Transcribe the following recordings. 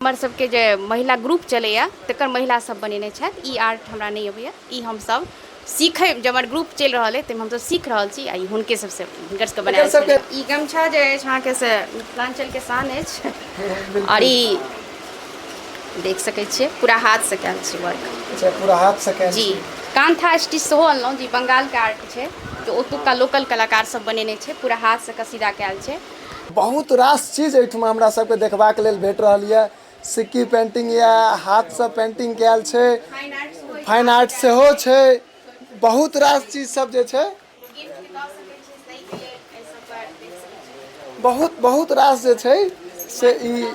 हमर सबके जे महिला ग्रुप चलैए तकर महिला सब बनेने छथि। ई आर्ट हमरा नहि अबैए, ई हमसब सीखै जे हमर ग्रुप चलि रहल अइ ताहिमे हमसब सीख रहल छी आ ई हुनके सबसँ हुनकर सबके बनायल छलै। ई गमछा जे अछि अहाँके से मिथिलाञ्चलके शान अछि आओर ई देख सकै छियै पूरा हाथसँ कयल छै वर्क। अच्छा, पूरा हाथसँ कयल जी। कांथा स्टिच सेहो अनलहुँ जे बंगालके आर्ट छै, जे ओतुका लोकल कलाकार सब बनेने छै, पूरा हाथसँ कसीदा कयल छै। बहुत रास चीज एहिठमा हमरा सबके देखबाक लेल भेट रहल यऽ। सिक्की पेंटिंग यऽ, हाथसँ पेंटिंग कयल छै, फाइन आर्ट सेहो छै, बहुत रास चीज सब जे छै, बहुत बहुत रास जे छै से ई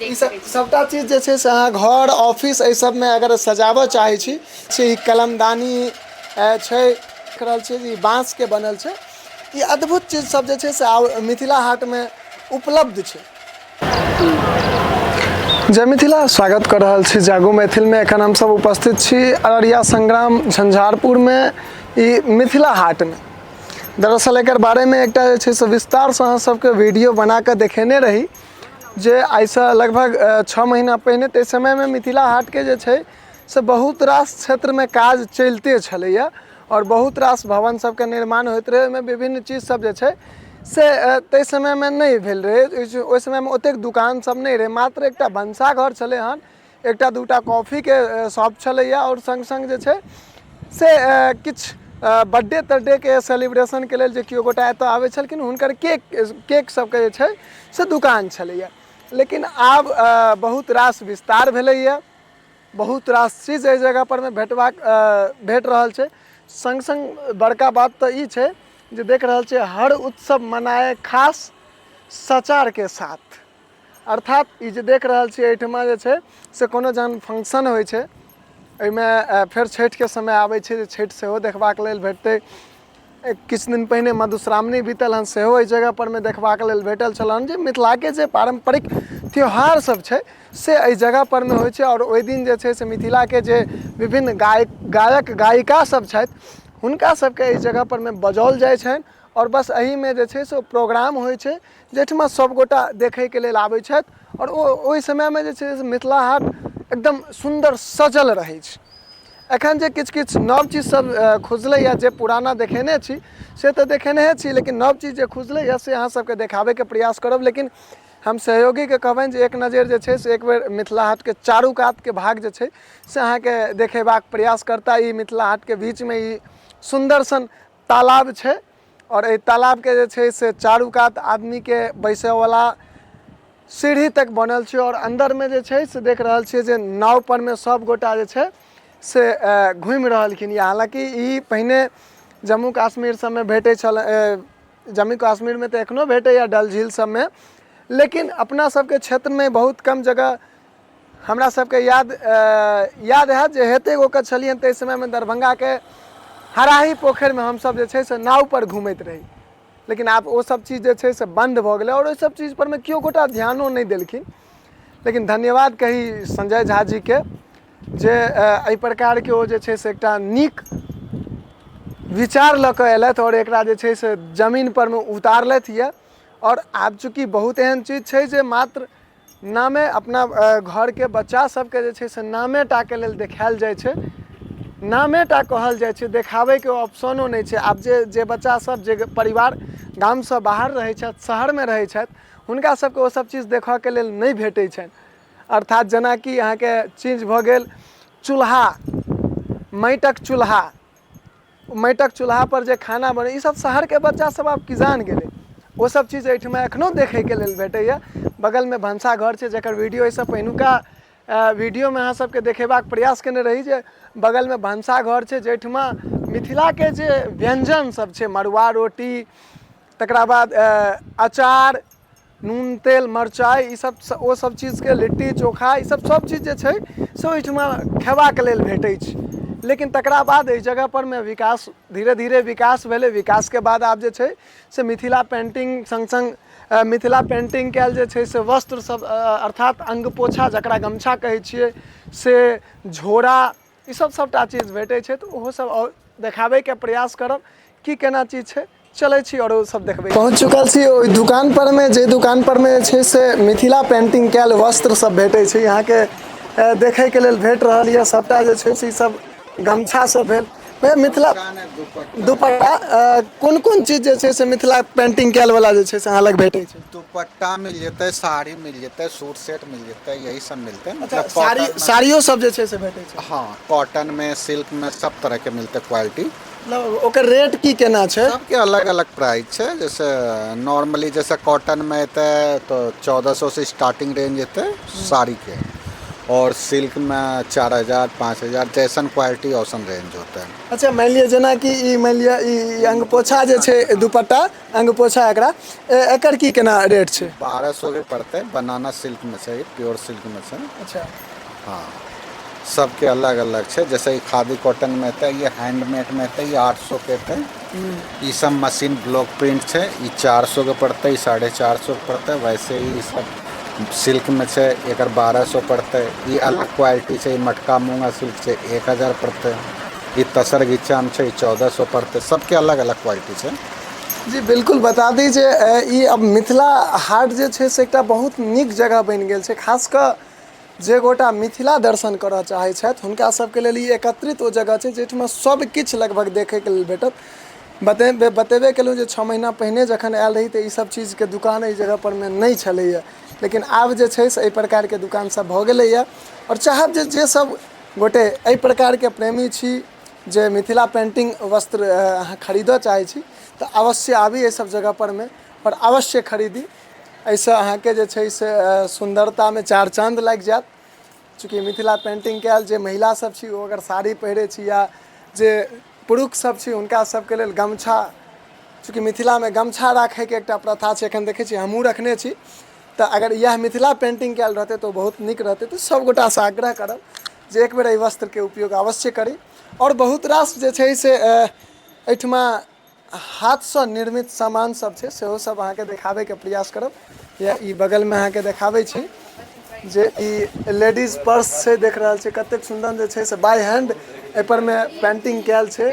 ई सब सबटा चीज जे छै से अहाँ घर ऑफिस एहि सबमे अगर सजाबऽ चाहै छी से ई कलमदानी छै। देख रहल छियै जे ई बाँसके बनल छै। ई अद्भुत चीज सब जे छै से आब मिथिला हाटमे उपलब्ध छै। जय मिथिला, स्वागत कऽ रहल छी जागो मैथिलमे। एखन हमसब उपस्थित छी अररिया संग्राम झंझारपुरमे, ई मिथिला हाटमे। दरअसल एकर बारेमे एकटा जे छै से विस्तारसँ अहाँ सबके वीडियो बना कऽ देखेने रही जे आइसँ लगभग 6 महीना पहिने। ताहि समयमे मिथिला हाटके जे छै से बहुत रास क्षेत्रमे काज चलिते छलैए आओर बहुत रास भवन सबके निर्माण होइत रहै। ओहिमे विभिन्न चीज सब जे छै से ताहि समयमे नहि भेल रहै। ओहि समयमे ओतेक दोकान सब नहि रहै, मात्र एकटा भनसाघर छलै हन, एकटा दूटा कॉफीके शॉप छलैए आओर सङ्ग सङ्ग जे छै से किछु बर्थडे तर्थडेके सेलिब्रेशनके लेल जे केओ गोटा एतऽ आबै छलखिन हुनकर केक सबके जे छै से दोकान छलैए। लेकिन आब बहुत रास विस्तार भेलैए, बहुत रास चीज एहि जगह परमे भेटबाक भेट रहल छै। सङ्ग सङ्ग बड़का बात तऽ ई छै जे देख रहल छियै हर उत्सव मनाए खास सचारके साथ, अर्थात ई जे देख रहल छियै एहिठमा जे छै से कोनो जहन फंक्शन होइ छै एहिमे, फेर छठिके समय आबै छै जे छठि सेहो देखबाक लेल भेटतै। किछु दिन पहिने मधुश्रावणी बीतल हन, सेहो एहि जगह परमे देखबाक लेल भेटल छल हन जे मिथिलाके जे पारम्परिक त्यौहार सब छै से एहि जगह परमे होइ छै। आओर ओहि दिन जे छै से मिथिलाके जे विभिन्न गायक गायक गायिका सब छथि हुनका सबके एहि जगह परमे बजाओल जाइ छनि आओर बस एहिमे जे छै से ओ प्रोग्राम होइ छै जाहिठमा सभगोटा देखैके लेल आबै छथि। आओर ओ ओहि समयमे जे छै से मिथिला हाट एकदम सुन्दर सजल रहै छै। एखन जे किछु किछु नव चीज सब खुजलैए, जे पुराना देखेने छी से तऽ देखेने छी, लेकिन नव चीज जे खुजलैए से अहाँ सबके देखाबैके प्रयास करब। लेकिन हम सहयोगीके कहबनि जे एक नजरि जे छै से एक बेर मिथिला हाटके चारू कातके भाग जे छै से अहाँके देखेबाक प्रयास करता। ई मिथिला हाटके बीचमे ई सुन्दर सन तालाब छै आओर एहि तालाबके जे छै से चारू कात आदमीके बैसैवला सीढ़ी तक बनल छै आओर अन्दरमे जे छै से देख रहल छियै जे नाव परमे सब गोटा जे छै से घुमि रहलखिन यऽ। हालाँकि ई पहिने जम्मू कश्मीर सबमे भेटै छल, जम्मू कश्मीरमे तऽ एखनो भेटैए डल झील सबमे, लेकिन अपना सबके क्षेत्रमे बहुत कम जगह। हमरा सबके याद याद हैत जे हेते गो के छलियनि ताहि समयमे दरभंगाके हराही पोखरिमे हमसब जे छै से नावपर घुमैत रही। लेकिन आब ओ सब चीज जे छै से बन्द भऽ गेलै आओर ओहि सब चीज परमे केओ गोटा ध्यानो नहि देलखिन। लेकिन धन्यवाद कही संजय झा जीके जे एहि प्रकारके ओ जे छै से एकटा नीक विचार लऽ कऽ अयलथि आओर एकरा जे छै से जमीन परमे उतारलथि यऽ। आओर आब चूँकि बहुत एहन चीज छै जे मात्र नामे अपना घरके बच्चा सबके जे छै से नामे टाके लेल देखायल जाइ छै, नामे टा कहल जाइ छै, देखाबैके ऑप्शनो नहि छै। आब जे जे बच्चा सब जे परिवार गामसँ बाहर रहै छथि, शहरमे रहै छथि, हुनका सबके ओ सब चीज देखऽके लेल नहि भेटै छनि। अर्थात जेनाकि अहाँके चीज भऽ गेल चूल्हा, माटिक चूल्हा, माटिक चूल्हापर जे खाना बनै, ई सब शहरके बच्चा सब आब किजान गेलै। ओ सब चीज एहिठमा एखनो देखैके लेल भेटैए। बगलमे भनसाघर छै जकर वीडियो एहिसँ पहिलुका वीडियोमे अहाँ सबके देखेबाक प्रयास केने रही जे बगलमे भनसाघर छै जाहिठमा मिथिलाके जे व्यञ्जन सब छै, मड़ुआ रोटी, तकरा बाद अचार, नून तेल मरचाइ, ई सब ओ सब चीजके लिट्टी चोखा, ई सब सब चीज जे छै से ओहिठमा खेबाक लेल भेटै छै। लेकिन तकरा बाद एहि जगह परमे विकास धीरे धीरे विकास भेलै। विकासके बाद आब जे छै से मिथिला पेन्टिंग सङ्ग सङ्ग मिथिला पेन्टिंग कयल जे छै से वस्त्र सब, अर्थात अङ्गपोछा जकरा गमछा कहै छियै से, झोरा, ई सब सबटा चीज भेटै छै। तऽ ओहो सब आओर देखाबैके प्रयास करब की केना चीज छै। चलै छी आओर सब देखबै। पहुँच चुकल छी ओहि दुकान पर मे, जे दुकान पर मे जे छै से मिथिला पेंटिंग कयल वस्त्र सब भेटै छै। अहाँके देखैके लेल भेट रहल यऽ सबटा जे छै से ई सब गमछा सब भेल। भैया मिथिला दुपट्टा कोन कोन चीज जे छै से मिथिला पेंटिंग कयल वाला जे छै से अहाँ लग भेटै छै? दुपट्टा मिल जेतै, साड़ी मिल जेतै, सूट सेट मिल जेतै, यही सब मिलतै। मतलब साड़ी साड़ियो सब जे छै से भेटै छै? हाँ, कॉटन में, सिल्क में, सब तरह के मिलतै क्वालिटी। मतलब ओकर रेट की केना छै? सबके अलग अलग प्राइस छै। जैसे नॉर्मली जैसे कॉटन में एतै तो 1400 से स्टार्टिंग रेंज एतै साड़ी के, और सिल्क में 4000 5000, जैसन क्वालिटी वैसन रेंज होता है। अच्छा, मानि लिअ जेनाकि ई मानि लिअ ई अंगपोछा जे छै, दुपट्टा अंगपोछा, एकरा एकर की केना रेट छै? 1200 के पड़तै। बनाना सिल्क में छै, प्योर सिल्क में छै। अच्छा। हाँ, सबके अलग अलग छै। जैसे ई खादी कॉटन में एतै, ये हैंडमेड में एतै, ये 800 के एतै। ई सब मशीन ब्लॉक प्रिंट छै, ई 400 के पड़तै, ई 450 के पड़तै। वैसे ही ई सब सिल्क में छै, एकर 1200 पड़तै। ई अलग क्वालिटी छै, ई मटका मूँगा सिल्क छै, 1000 पड़तै। ई तसर घिच्चामे छै, ई 1400 पड़तै। सबके अलग अलग क्वालिटी छै। जी बिल्कुल, बता दी जे ई अब मिथिला हाट जे छै से एकटा बहुत नीक जगह बनि गेल छै। खास कऽ जे गोटा मिथिला दर्शन करऽ चाहै छथि, हुनका सबके लेल ई एकत्रित ओ जगह छै जाहिठमा सब किछु लगभग देखैके लेल भेटत। बतेबे केलहुँ जे 6 महीना पहिने जखन आयल रही तऽ ई सब चीजके दुकान एहि जगह परमे नहि छलैए, लेकिन आब जे छै से एहि प्रकारके दुकान सब भऽ गेलैए। आओर चाहब जे जे सब गोटे एहि प्रकारके प्रेमी छी, जे मिथिला पेन्टिंग वस्त्र अहाँ खरीदऽ चाहै छी, तऽ अवश्य आबी एहि सब जगह परमे आओर अवश्य खरीदी। एहिसँ अहाँके जे छै से सुन्दरतामे चार चाँद लागि जायत। चूँकि मिथिला पेन्टिंग कयल जे महिला सब छी, ओ अगर साड़ी पहिरै छी, या जे पुरुष सब छी हुनका सबके लेल गमछा, चूँकि मिथिलामे गमछा राखैके एकटा प्रथा छै, एखन देखै छी हमहूँ रखने छी, तऽ अगर इएह मिथिला पेन्टिंग कयल रहतै तऽ ओ बहुत नीक रहतै। तऽ सब गोटासँ आग्रह करब जे एक बेर एहि वस्त्रके उपयोग अवश्य करी। आओर बहुत रास जे छै से एहिठमा हाथसँ निर्मित सामान सब छै, सेहो सब अहाँके देखाबैके प्रयास करब। या ई बगलमे अहाँके देखाबै छी जे ई लेडीज पर्स छै, देख रहल छै कतेक सुन्दर जे छै से बाय हैंड एहिपर मे पेंटिंग कयल छै।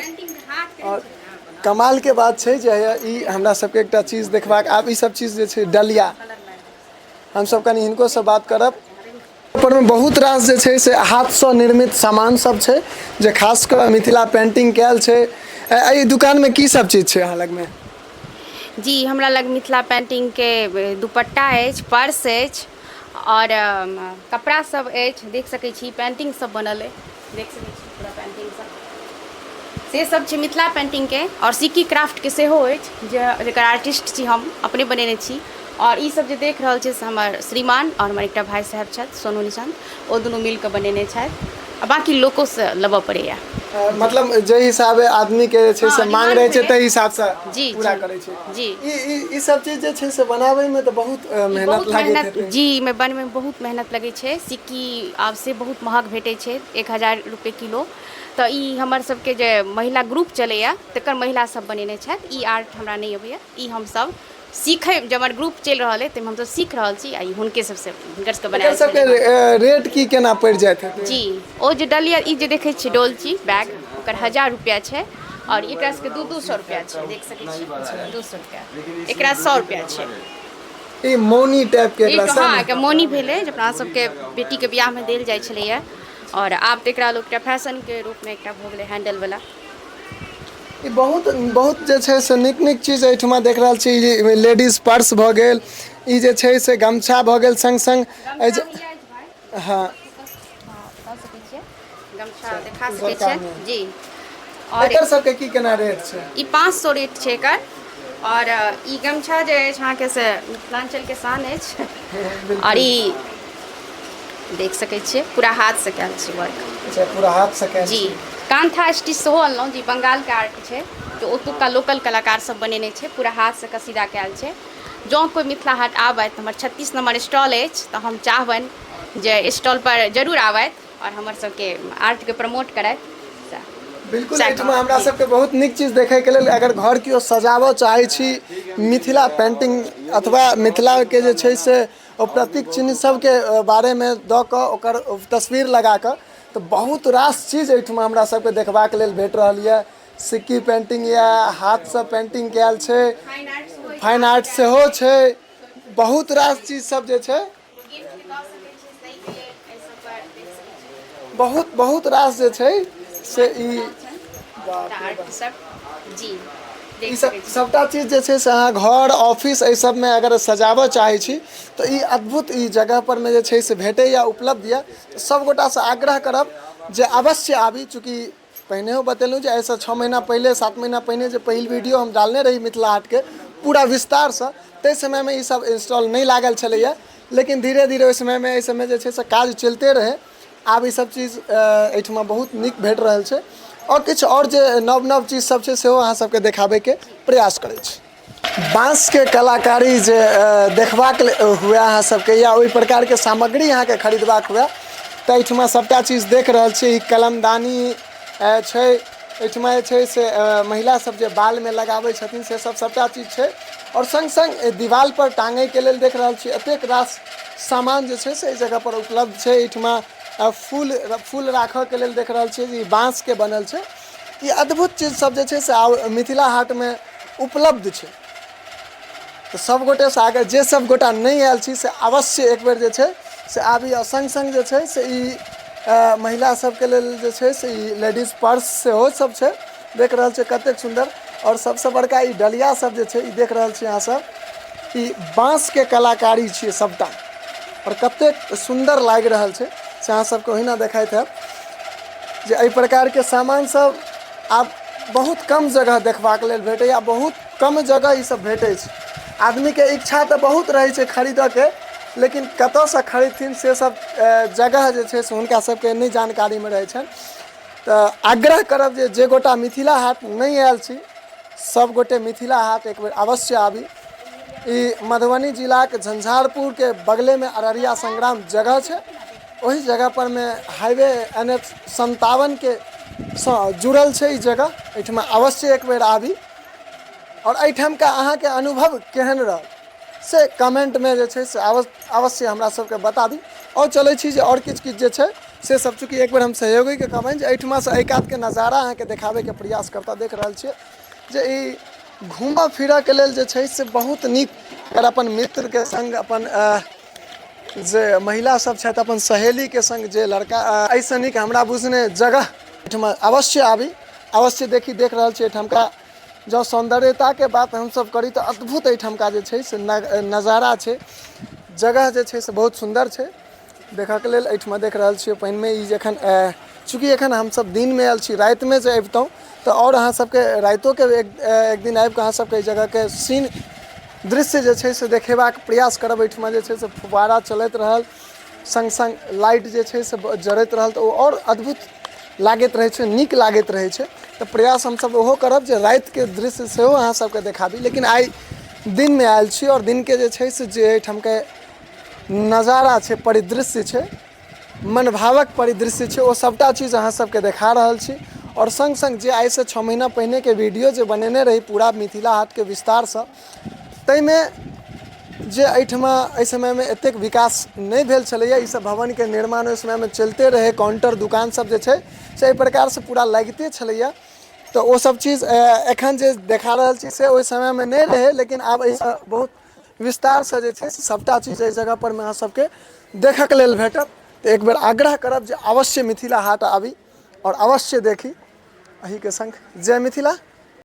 आओर कमालके बात छै जे ई हमरा सबके एकटा चीज देखबाक आब ई सब चीज जे छै डलिया, हमसब कनि हिनको से बात करब। पर मे बहुत रास जे छै से हाथसँ निर्मित सामान सब छै, जे खास कऽ मिथिला पेंटिंग कयल छै। एहि दुकानमे की सब चीज छै अहाँ लगमे? जी, हमरा लग मिथिला पेंटिंगके दुपट्टा अछि, पर्स अछि आओर कपड़ा सब अछि। देख सकै छी पेंटिंग सब बनल अछि, देख सकै छी पूरा पेंटिंग सब से सब छै मिथिला पेंटिंगके। आओर सिक्की क्राफ्टके सेहो अछि, जे जकर आर्टिस्ट छी हम, अपने बनेने छी। आओर ई सब जे देख रहल छी से हमर श्रीमान आओर हमर एकटा भाय साहेब छथि सोनू निशांत, ओ दुनू मिलकऽ बनेने छथि आ बाँकी लोकोसँ लेबऽ पड़ैया। मतलब जे हिसाबे आदमी के जे छै से मांग रहै छै, ताहि हिसाबसँ पूरा करै छै। जी। ई ई सब चीज जे छै से बनाबै मे तऽ बहुत मेहनत लागैत हेतै? जी, एहिमे बनबैमे बहुत मेहनत लगै छै। सिक्की आब से बहुत महग भेटै छै, 1000 रुपए किलो। तऽ ई हमर सबके जे महिला ग्रुप चलैया तकर महिला सब बनेने छथि। ई आर्ट हमरा नहि अबैया, ई हमसब सीखै जे हमर ग्रुप चलि रहल अइ ताहिमे हमसब सीख रहल छी आ ई हुनके सबसँ हुनकर सबके एकर बनायल सबके छलै। रेट की केना पड़ि जाइत हेतै? जी, ओ जे डलिया ई जे देखै छियै डोलची बैग, ओकर 1000 रुपैआ छै आओर एकरा सबके 200 रुपैआ छै। देख सकै छी 200 रुपैआ, एकरा 100 रुपैआ छै। ई मौनी टाइप के एकरा? हँ, एकरा मौनी भेलै, जे अपना सबके बेटीके बियाहमे देल जाइ छलैए। आओर आब तऽ एकरा लोक एकटा फैशनके रूपमे एकटा भऽ गेलै हैंडलवला। ई बहुत बहुत जे छै से नीक नीक चीज एहिठमा देख रहल छी। ई लेडीज पर्स भऽ गेल, ई जे छै से गमछा भऽ गेल, संग संग एहि जे हँ गमछा देखा सकै छियै जी। आओर एकर सबके की केना रेट छै? ई 500 रेट छै एकर। आओर ई गमछा जे अछि अहाँके से मिथिलाञ्चलके शान अछि। आओर ई देख सकै छियै पूरा हाथसँ कयल छै वर्क। अच्छा, पूरा हाथसँ कयल? जी। कान्था स्टिच सेहो अनलहुँ, जे बंगालके आर्ट छै, तऽ ओतुका लोकल कलाकार सब बनेने छै, पूरा हाथसँ कसीदा कयल छै। जँ कोइ मिथिला हाट आबथि तऽ हमर 36 नम्बर स्टॉल अछि, तऽ हम चाहबनि जे स्टॉलपर जरूर आबथि आओर हमर सबके आर्टके प्रमोट करथि। बिल्कुल, एहिठमा हमरा सबके बहुत नीक चीज देखैके लेल। अगर घर केओ सजाबऽ चाहै छी मिथिला पेंटिंग अथवा मिथिलाके जे छै से ओ प्रतीक चिन्ह सबके बारेमे दऽ कऽ ओकर तस्वीर लगा कऽ, तऽ बहुत रास चीज एहिठमा हमरा सबके देखबाक लेल भेट रहल यऽ। सिक्की पेंटिंग यऽ, हाथसँ पेंटिंग कयल छै, फाइन आर्ट सेहो। फाइन आर्ट सेहो छै। बहुत रास चीज सब जे छै, गिफ्ट दऽ सकै छी ताहिके लेल एहि सब पर देख सकै छी। बहुत बहुत रास जे छै से ई आर्ट सब जी ई देख सब सकै छी। सबटा चीज जे छै से अहाँ घर, ऑफिस, एहि सबमे अगर सजाबऽ चाहै छी तऽ ई अद्भुत ई जगह परमे जे छै से भेटैए, उपलब्ध यऽ। तऽ सब गोटासँ आग्रह करब जे अवश्य आबी। चूँकि पहिनेहो बतेलहुँ जे एहिसँ 6 महीना पहिले, 7 महीना पहिने जे पहिल वीडियो हम डालने रही मिथिला हाटके पूरा विस्तारसँ, ताहि समयमे ई सब इंस्टॉल नहि लागल छलैए, लेकिन धीरे धीरे ओहि समयमे एहि सबमे जे छै से काज चलिते रहै। आब ई सब चीज एहिठमा बहुत नीक भेट रहल छै आओर किछु आओर जे नव नव चीज सब छै, सेहो अहाँ सबके देखाबैके प्रयास करै छी। बाँसके कलाकारी जे देखबाक हुए अहाँ सबके या ओहि प्रकारके सामग्री अहाँके खरीदबाक हुए, तऽ एहिठमा सबटा चीज देख रहल छी। ई कलमदानी छै। एहिठमा जे छै से महिला सब जे बालमे लगाबै छथिन, से सब सबटा चीज छै। आओर सङ्ग सङ्ग दीवाल पर टाँगैके लेल देख रहल छी, एतेक रास सामान जे छै से एहि जगह पर उपलब्ध छै। एहिठमा फूल फूल राखऽके लेल देख रहल छियै जे ई बाँसके बनल छै। ई अद्भुत चीज सब जे छै से आब मिथिला हाटमे उपलब्ध छै। तऽ सब गोटेसँ आगे जे सब गोटा नहि आयल छी, से अवश्य एक बेर जे छै से आबी। आ सङ्ग सङ्ग जे छै से ई महिला सबके लेल जे छै से ई लेडीज पर्स सेहो सब छै। देख रहल छियै कतेक सुन्दर। आओर सबसँ बड़का ई डलिया सब जे छै, ई देख रहल छी अहाँ सब, ई बाँसके कलाकारी छियै सबटा आओर कतेक सुन्दर लागि रहल छै, से अहाँ सबके ओहिना देखाइत हैत जे एहि प्रकारके सामान सब आब बहुत कम जगह देखबाक लेल भेटैए। बहुत कम जगह ई सब भेटै छै। आदमीके इच्छा तऽ बहुत रहै छै खरीदऽके, लेकिन कतऽसँ खरीदथिन, से सब जगह जे छै से हुनका सबके नहि जानकारीमे रहै छनि। तऽ आग्रह करब जे जे गोटा मिथिला हाट नहि आयल छी, सब गोटे मिथिला हाट एक बेर अवश्य आबी। ई मधुबनी जिलाके झंझारपुरके बगलेमे अररिया संग्राम जगह छै। ओहि जगह पर मे हाईवे NH 57के सँ जुड़ल छै ई जगह। एहिठमा अवश्य एक बेर आबी आओर एहिठामका अहाँके अनुभव केहन रहल, से कमेंटमे जे छै से अवश्य हमरा सबके बता दी। आओर चलै छी जे आओर किछु किछु जे छै से सब। चूँकि एक बेर हम सहयोगीके कहबनि जे एहिठमासँ एहि कातके नजारा अहाँके देखाबैके प्रयास करता। देख रहल छियै जे ई घूमऽ फिरऽके लेल जे छै से बहुत नीक। अगर अपन मित्रके सङ्ग, अपन जे महिला सब छथि, अपन सहेलीके सङ्ग जे लड़का, एहिसँ नीक हमरा बुझने जगह एहिठमा अवश्य आबी, अवश्य देखी। देख रहल छी एहिठामका जँ सौन्दर्यताके बात हमसब करी तऽ अद्भुत एहिठामका जे छै से नजारा छै। जगह जे छै से बहुत सुन्दर छै देखऽके लेल। एहिठमा देख रहल छियै पानिमे ई जखन, चूँकि एखन हमसब दिनमे आयल छी, रातिमे जे अबितहुँ तऽ आओर अहाँ सबके रातिओके एक दिन आबिकऽ अहाँ सबके एहि जगहके सीन दृश्य जे छै से देखेबाक प्रयास करब। एहिठमा जे छै से फुव्वारा चलैत रहल, सङ्ग सङ्ग लाइट जे छै से जरैत रहल, तऽ ओ आओर अद्भुत लागैत रहै छै, नीक लागैत रहै छै। तऽ प्रयास हमसब ओहो करब जे रातिके दृश्य सेहो अहाँ सबके देखाबी, लेकिन आइ दिनमे आयल छी आओर दिनके जे छै से जे एहिठामके नजारा छै, परिदृश्य छै, मनभावक परिदृश्य छै, ओ सभटा चीज अहाँ सबके देखा रहल छी। आओर सङ्ग सङ्ग जे आइसँ 6 महीना पहिनेके वीडियो जे बनेने रही पूरा मिथिला हाटके विस्तारसँ, ताहिमे जे एहिठमा एहि समयमे एतेक विकास नहि भेल छलैए, ई सब भवनके निर्माण ओहि समयमे चलिते रहै, काउण्टर दोकान सब जे छै से एहि प्रकारसँ पूरा लागिते छलैए। तऽ ओ सब चीज एखन जे देखा रहल छी से ओहि समयमे नहि रहै, लेकिन आब एहिसँ बहुत विस्तारसँ जे छै से सभटा चीज एहि जगहपर मे अहाँ सबके देखऽके लेल भेटत। तऽ एक बेर आग्रह करब जे अवश्य मिथिला हाट आबी आओर अवश्य देखी। एहिके सङ्ग जय मिथिला,